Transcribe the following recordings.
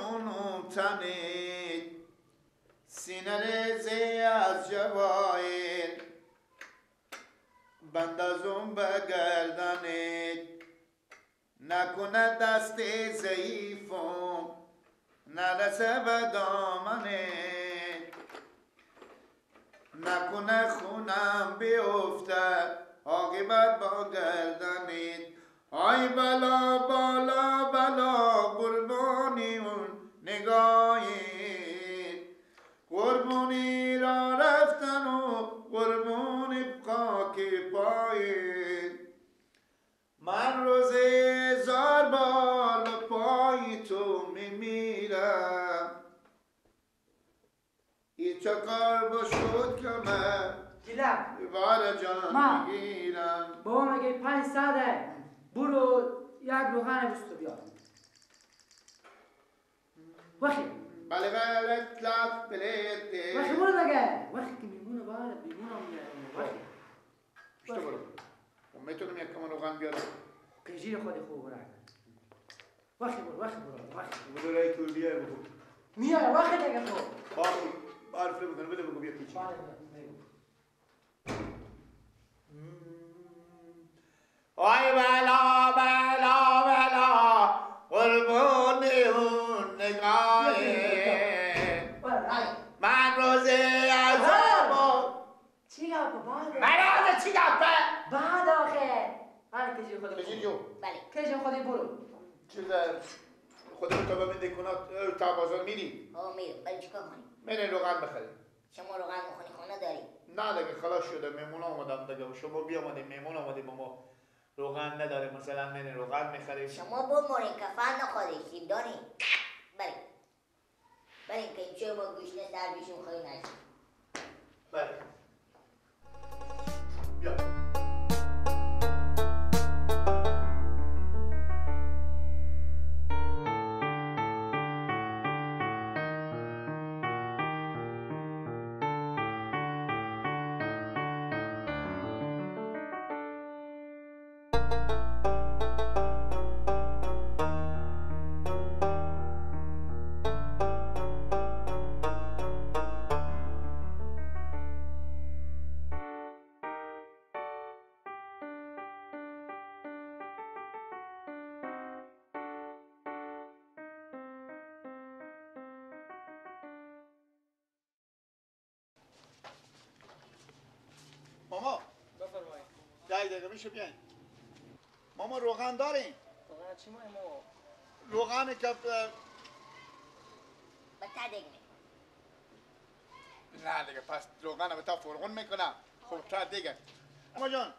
بپوشونم تنید سینه ریزی از جوایر بندازم به گردنید نکنه دست ضعیفم نرسه به دامنید نکنه خونم بیفته عاقبت با گردنید آی بلا بالا بلا قربانی اون نگاهی قربانی را رفتن و قربانی خاک پایید من روز هزار بار به پای تو میمیرم ای چه کار بشد که من بار جان میگیرم. بابا مگه 500 برو یک روغن بستو بیار. وخی بله بله تلاف بلیت وخی برو دیگه وخی که میمونه باید میمونه وخی اشتو برو میتونم یک کم روغن بیارم کجیر خودی خوب برو وخی برو وخی برو وخی برو رای تور بیای بگو میاره وخی دیگه تو باقی عارف بکنه بده بگو بیا پیچی آی بلا بلا بلا قربون اون نگاهی من روزی از چی گپه بعد؟ من روزی چی گپه؟ بعد آخه هر کجی خودی کجی جو؟ بله کجی خودی برو چیزه خودم تا ببینده کنا تا بازار میری؟ آه میرم ولی چیکار کنی؟ میرین روغن بخری. شما روغن میخونی خانه داری؟ نه دیگه خلاص شده مهمون آمدم دیگه شما بیامدیم مهمون آمدیم ما روغن نداره مثلا من روغن میخریم. شما بمورین کفن نخوادی سیب داری؟ بله بله که این چه با گوشنه سر بیشون خواهی نشید. بله بیا ماما بفرمایید. یک دقیقه میشه بیاین. ماما روغن داریم؟ روغن چی ما؟ روغن که به تا دیگه نه دیگه پس روغن به تا فرغون میکنم. خب تا دیگه. ماما جان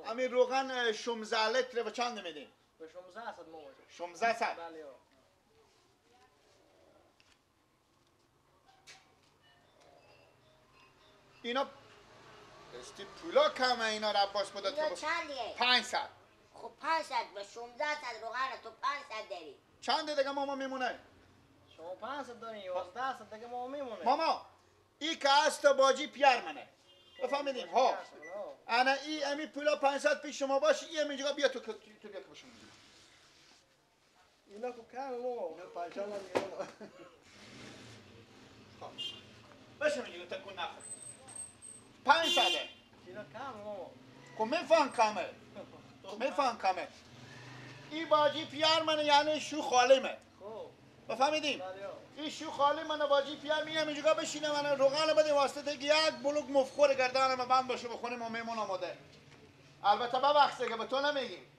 همین روغن 16 لیتر به چند میدین؟ به 1600 ماما جان. 1600؟ بله. اینا استی پولا کمه اینا رو عباس بودد. اینا چندیه؟ 500. خب 500 و 1600 روغن تو 500 داری. چنده دیگه ماما میمونه؟ شما 500 دارین 1100 دیگه ماما میمونه. ماما ای که است باجی پیر منه. بفهمیدیم ها. انا ای امی پولا 500 پیش شما باشه ای همینجا بیا تو تو بیا که باشم. اینا کو کم ماما. اینا 500 هم میمونه. خب. باشه میگه تکون نخور. 500. اینا کم ماما. خب میفهم کمه. میفهم کمه. این باجی پیار منه یعنی شو خاله. خب. بفهمیدیم؟ این شو خاله منه باجی پیار میام اینجا بشینه من روغن بده واسطه که یک بلوک مفخور گردنم بند باشه بخونه ما میمون آماده. البته ببخش که به تو نمیگیم.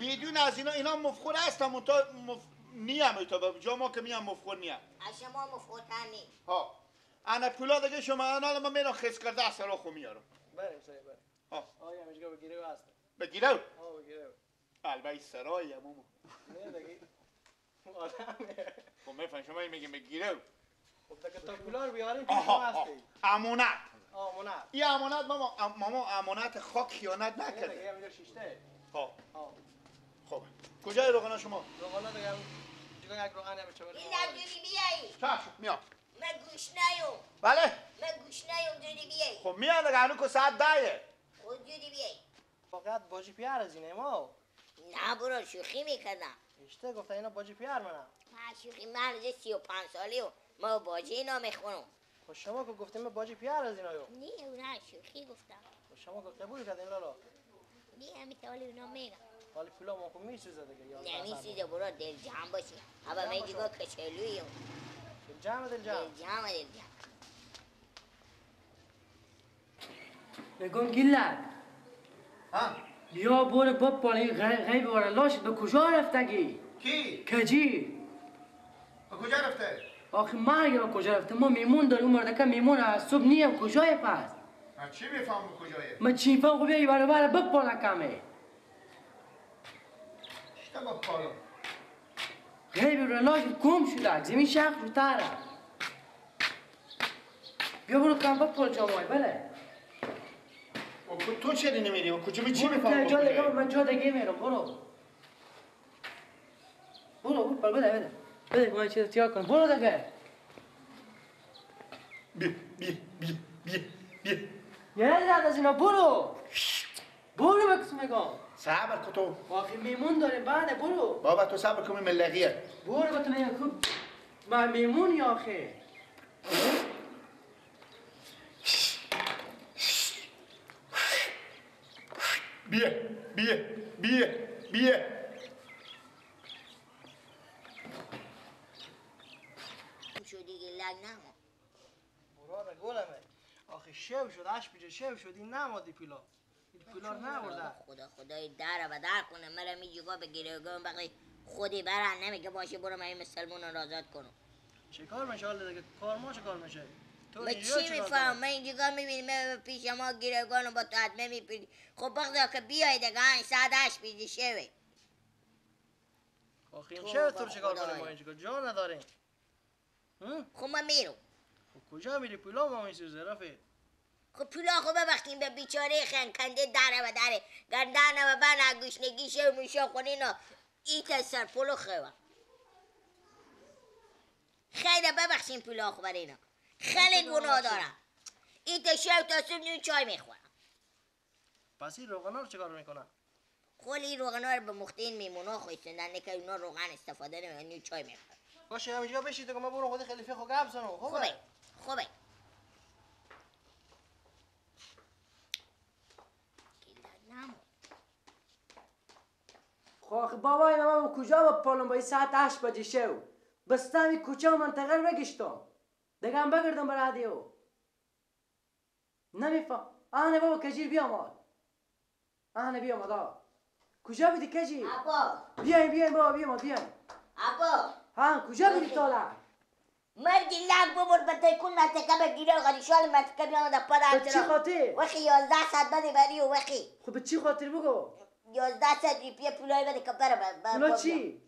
بدون از اینا اینا مفخور هستم تا نیم تا به جا ما که میام مفخور نیم. از شما مفخورتر نی. ها. انا پولا دیگه شما انا من میرم خس کرده اصلا خو میارم. بریم سعی بریم. ها. آیا همینجا بگیره هست. بگیره؟ ها بگیره. البته سرای ماما. نه دیگه. آدمه. خب میفهم شما میگیم بگیره. خب دیگه تا پولا رو بیاریم که شما هستی. امانت. امانت. این امانت ماما ماما امانت خاک خیانت نکرده. دیگه همینجا شیشته. ها. ها. خب کجای روغنا شما؟ روغنا دیگه دیگه یک روغن هم چه این نجوری بیایی. چشم میام. من گوش نیوم. بله؟ من گوش نیوم جوری بیایی. خب میاد دیگه هنوز که ساعت 10. خود جوری بیایی. فقط باجی پیار از اینه ما. نه برو شوخی میکردم. اشته گفته اینا باجی پیر منم. شوخی من 35 سالی و ما باجی اینا میخونم. خب شما که گفتیم باجی پیر از اینا یو. نه اونا شوخی گفتم. خب شما که قبول کردین لالا. نه همین توالی اونا میگم. حالا پولا ما کو میسوزه دیگه. نه میسوزه برو دل جمع باشی. ابا من دیگه کچلویم. دل جمع دل جمع. دل جمع دل جمع. میگم گیلک. ها؟ بیا برو با پالای غیب وارا لاش به کجا رفتگی؟ کی؟ کجی؟ به کجا رفته؟ آخه مرگ به کجا رفته؟ ما میمون داریم اون مردکه میمون از صبح نیم کجای پس؟ من چی میفهم به کجایه؟ من چی میفهم؟ خب بیا برو بپالا کمه. چطور بپالا؟ غیب وارا لاش گم شده زمین شخ رو تره. بیا برو کم بپال جامای بله. تو چرا نمیری؟ و کجا چی میفهمی؟ جا دیگه من جا دیگه میرم. برو برو برو بده بده بده من چیز تیار کنم. برو دیگه. بی بی بی بی بی یه رد از اینا. برو برو بکس میگم صبر کن تو. آخه میمون داریم بعد. برو بابا تو صبر کن ملغیه. برو با تو میگم خوب ما میمون یا آخه. بیا بیا بیا بیا. شو دیگه لگ نما. برو گلمه. آخه شب شد 8 بجه شب شد این نمادی پیلا. این پیلا نبرده. خدا خدای در و در کنه مرا میجیگا به گریگان بقی خودی برن نمیگه باشه برو من این مسلمان رو آزاد کنم. چه کار میشه حالا دیگه؟ کار ما چه کار میشه؟ من چی میفهم؟ من اینجا میبینیم پیش ما گریگانو با تو حتمه میپیری. خب بخدا که بیای دیگه این ساعت 8 بجه شبه. آخه این شب تو چه کار کنیم ما اینجا؟ جا نداریم. خب من میرم. خب کجا میری؟ پولا ما میسوزه رفیق. خب پولا خب ببخشیم به بیچاره خنکنده دره و دره گردن و بنا گوشنگی شه موشه خونینا ایت سر پلو خواه. خیلی ببخشیم پولا خو برای اینا خیلی گناه دارم. ایت شب تا صبح نون چای میخورم. پس این روغنا رو چیکار میکنن؟ خلی این روغنا رو به مختین میمونا خویستندن که اونا روغن استفاده نمیکنن نون چای میخورن. باشه همینجا بشید که من برو خودی خلیفه خو گپ زنم. خوبه خوبه. خب بابای من کجا با پالم با این ساعت 8 بجه شو بستم این کوچه و منطقه رو بگشتم دیگه هم بگردم برای دیو نمیفهم. آهنه بابا کجیر بیامد. آهنه بیامد آقا. کجا بودی کجیر؟ ابا بیاین بیاین بابا بیامد بیاین. ابا ها کجا بودی تالا؟ مرگی لگ ببر به تیکون منطقه بگیره غریشال منطقه بیامد پا به چی خاطر؟ وقتی 11 ساعت بده بری و وقتی خب به چی خاطر بگو؟ 11 ساعت روپیه پولای بده که بره. پولا چی؟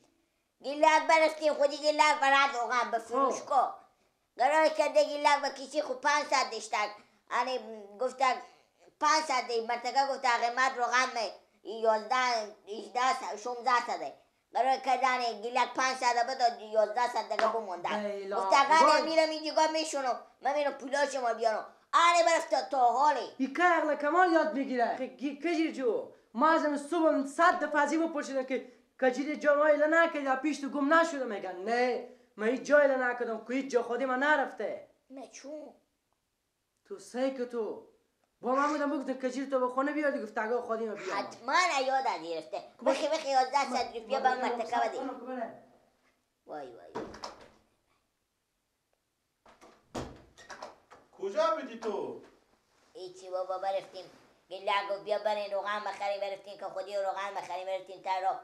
گیلک برستیم خودی گیلک برد روغن به فروشگاه قرار کرده گیلک به کسی خود 500 داشتن. یعنی گفتن 500 منطقه گفت قیمت روغن 11 18 16 صده قرار کردن گیلک 500 بده 11 صد دیگه بموندن. گفت اگر میرم اینجا میشونم من میرم پولا شما بیارم. آره برفت تا حالی این که عقل کمال یاد میگیره. کجیر جو ما از صبح 100 دفعه از این بپرسیدم که کجیر جای نکردی یا پیش تو گم نشده؟ میگن نه من هیچ جای نکردم که هیچ جا خودی من نرفته. نه چون تو سعی که تو با من بودم بگفتم کجیر تو به خونه بیادی گفت اگه خودی من بیام. حتما یاد گرفته. بخی بخی 11 صد روپیه به منطقه بده. وای وای کجا بودی تو؟ هیچی بابا برفتیم گله گفت بیا برین روغن بخریم. برفتیم که خودی روغن بخریم. برفتیم ترا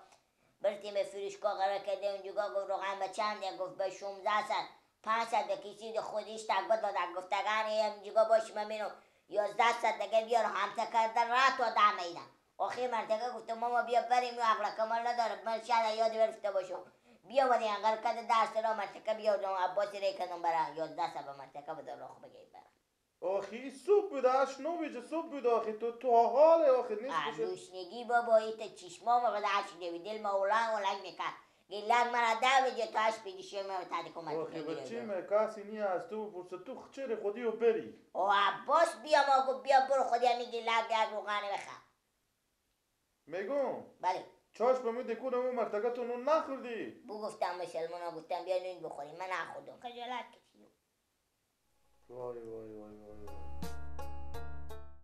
برفتیم به فروشگاه قرار کرده اونجا گفت روغن به چند؟ گفت به 16 صد 500 به کسی خودیش تک داد. گفت اگر اینجا باش من میرم 11 صد دیگه بیار همتا کردن را تا دم ایدم. آخه منطقه گفت ماما بیا بریم عقل کمال نداره من شاید یاد برفته باشم. بیا ولی انقدر کده درس را منطقه بیا عباسی ری کردم برای 11 صد به منطقه بده راه بگیر برم. آخی صبح بود 8 9 بجه صبح بود. آخی تو حال آخی نیست بشه. گوشنگی بابا ایت چشما ما بده 8 دل ما اولان اولان میکرد گیلک مرا 10 بجه تا 8 بجه شما تا دیگه کمک. آخی بچه ما کسی نی از تو بپرسه تو چرا خودی و بری؟ او عباس بیا ما گفت بیا برو خودی همی گیلک یک روغن بخر. میگم بله چاش به می دکون امو مرتگه تو نون نخوردی؟ بو گفتم مسلمان ها گفتم بیا نون بخوریم، من نخوردم، خجالت کشیدم. وای وای وای وای وای.